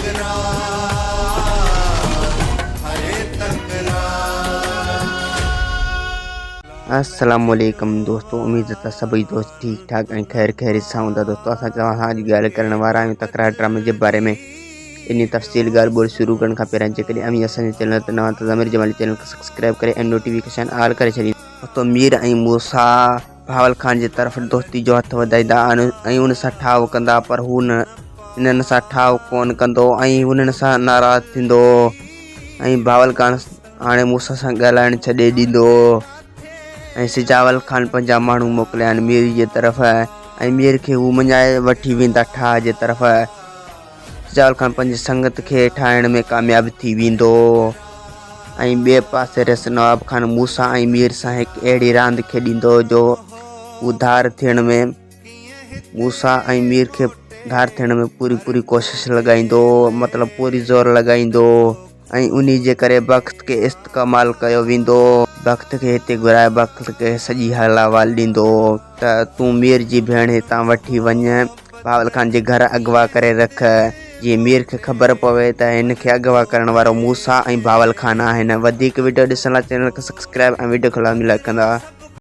تڪرار هاء تڪرار. السلام عليڪم دوستو اميد ته سڀئي دوست ٺيڪ ٺاڪ ۽ خير خيريت سان هوندا دوستو اسان توهان سان اڄ ڳالهه ڪرڻ وارا آهيون تڪرار ڊرامي جي باري ۾ انهي تفصيل ڳالهه ٻولهه شروع ڪرڻ کان پهريان جيڪڏهن اوهين اسان جي چينل تي نوان ته ضمير جمالي چينل کي سبسڪرائب ڪري ۽ نوٽيفڪيشن آل ڪري ڇڏيندا. دوستو مير ۽ موسيٰ بهاول خان جي طرف دوستي جو هٿ وڌائيندا آهن ۽ ان سان ٺاهه ڪندا پر هو انهن سان ٺاهه ڪونه ڪندو ۽ انهن سان ناراض ٿيندو ۽ بهاول خان هاڻي موسيٰ سان ڳالهائڻ ڇڏي ڏيندو ۽ سجاول خان پنهنجا ماڻهو موڪليا آهن مير جي طرف ۽ مير کي هو مڃائي وٺي ويندا ٺاهه جي طرف. سجاول خان پنهنجي سنگت کي ٺاهڻ ۾ ڪامياب ٿي ويندو ۽ ٻئي پاسي ريس نواب خان موسيٰ ۽ مير سان هڪ اهڙي راند کيڏيندو جو هو ڌار ٿيڻ ۾ موسيٰ ۽ مير کي ڌار ٿيڻ ۾ پوري پوري ڪوشش لڳائيندو مطلب پوري زور لڳائيندو ۽ انهي جي ڪري بخت کي استعمال ڪيو ويندو. بخت کي هتي گهرائي بخت کي سڄي حال احوال ڏيندو ته تون مير جي ڀيڻ هتان وٺي وڃ بهاول خان جي گهر اغوا ڪري رک جيئن مير کي خبر پوي ته هن کي اغوا ڪرڻ وارو موسيٰ ۽ بهاول خان آهن. وڌيڪ وڊيو ڏسڻ لاء چينل کي سبسڪرائب ۽ وڊيو کي لازمي لائيڪ ڪندا.